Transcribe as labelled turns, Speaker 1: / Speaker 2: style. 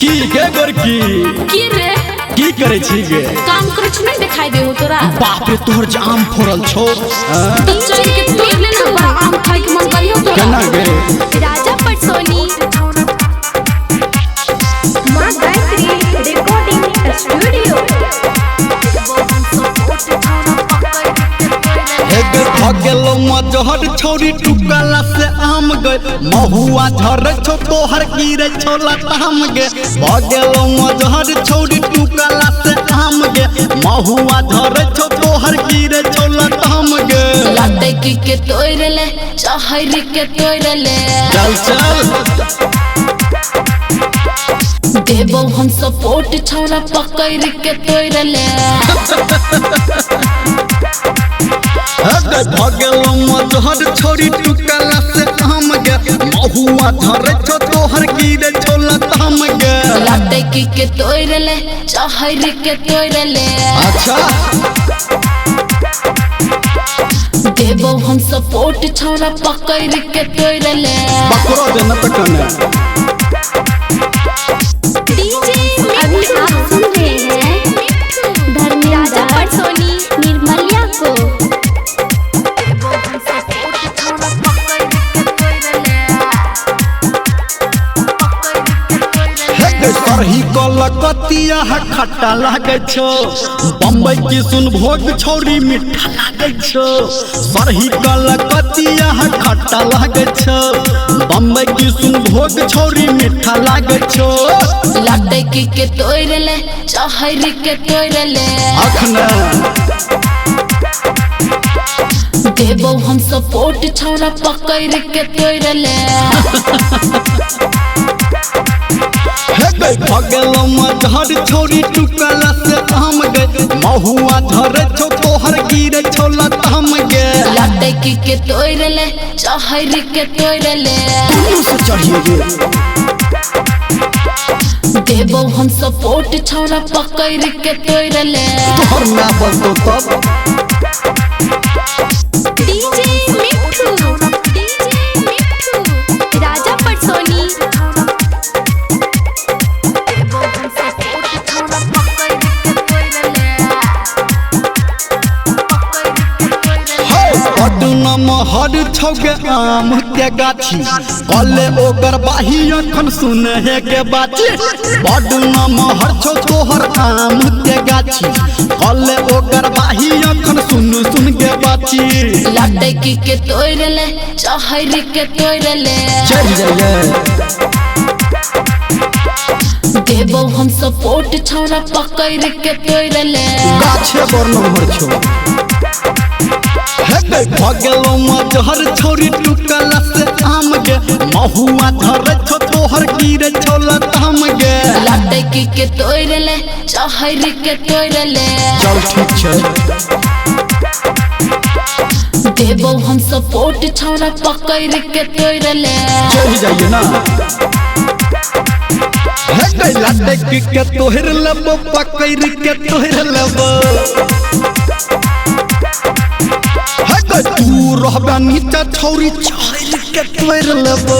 Speaker 1: की गे गोरकी
Speaker 2: की रे?
Speaker 1: की करे छी गे?
Speaker 2: काम करै छी, नहीं दिखाई दे हो तोरा?
Speaker 1: बाप रे, तोहर जे आम फोड़ल छौ।
Speaker 2: तो चल के तोड़ ले ना, बड़ा आम खाए के मन करियो तोरा।
Speaker 1: केना गे?
Speaker 3: राजा पटसोनी। माँ गायत्री रिकॉर्डिंग स्टूडियो।
Speaker 1: हे गे भगेलो मजहर छौरी टुकला से आम गे, महुआ झरे छौ तोहर गिरे छौ लताम गे। भगेलो मजहर छौरी टुकला से आम गे, महुआ झरे छौ तोहर गिरे छौ लताम गे।
Speaker 2: लटक के तोड़ ले, चहर के तोड़ ले।
Speaker 1: चल चल
Speaker 2: देबो हम सपोर्ट छौरा पकड़ के तोड़ ले।
Speaker 1: भगेलो मजहर छौरी टुकला से आम गे, महुआ झरे छौ तोहर गिरे छौ लताम गे।
Speaker 2: लटक के तोड़ ले, चहर के तोड़ ले।
Speaker 1: अच्छा
Speaker 2: देबो हम सपोर्ट छौरा पकड़ के तोड़ ले।
Speaker 1: पकड़ो दे न त कने।
Speaker 3: डीजे अभी आप सुन रहे हैं धर्मेंद्र, राजा पटसोनी, निर्मलिया को।
Speaker 1: सरही कलकतिया खट्टा लागे छौ, बम्बई की सुन भोग छौरी मीठा लागे छौ। सरही कलकतिया खट्टा लागे छौ, बम्बई की सुन भोग छौरी मीठा लागे छौ।
Speaker 2: लटक के तोड़ ले, चहर के तोड़ ले।
Speaker 1: अखने
Speaker 2: देबो हम सपोर्ट छौरा पकड़ के तोड़ ले।
Speaker 1: भगेलो मजहर छौरी टुकला से आम गे, महुआ झरे छौ तोहर गिरे छौ लताम गे।
Speaker 2: लटक के तोड़ ले, चहर के तोड़ ले।
Speaker 1: दुनू से चढ़िए गे।
Speaker 2: देबो हम सपोर्ट छौरा पकड़ के तोड़ ले।
Speaker 1: तोहर ना बोलतो तब।
Speaker 3: डीजे मिठू, डीजे मिठू, राजा पटसोनी।
Speaker 1: हर छौगे आम के गाछी, कले ओकर बाही अखन सुन हे के बाची। बड नमहर छौ तोहर आम के गाछी, कले ओकर बाही अखन सुन सुन के बाची।
Speaker 2: लटक के तोड़ ले, चहर के तोड़ ले।
Speaker 1: चढ़ जाइए।
Speaker 2: देबो हम सपोर्ट छौरा पकड़ के तोड़ ले।
Speaker 1: गाछे बड़ नमहर छौ। भगेलो मजहर छौरी टुकला से आम गे, महुआ झरे छौ तोहर गिरे छौ लताम गे।
Speaker 2: लटक के तोड़ ले, चहर के तोड़ ले।
Speaker 1: चल ठीक छै।
Speaker 2: देबो हम सपोर्ट छौरा पकड़ के तोड़ ले।
Speaker 1: चढ़ जाइए ना। लटक के तोहर लेबो, पकड़ के तोहर लेबो। तू रहबा नीचा छौरी चढ़ के तोड़ लेबो।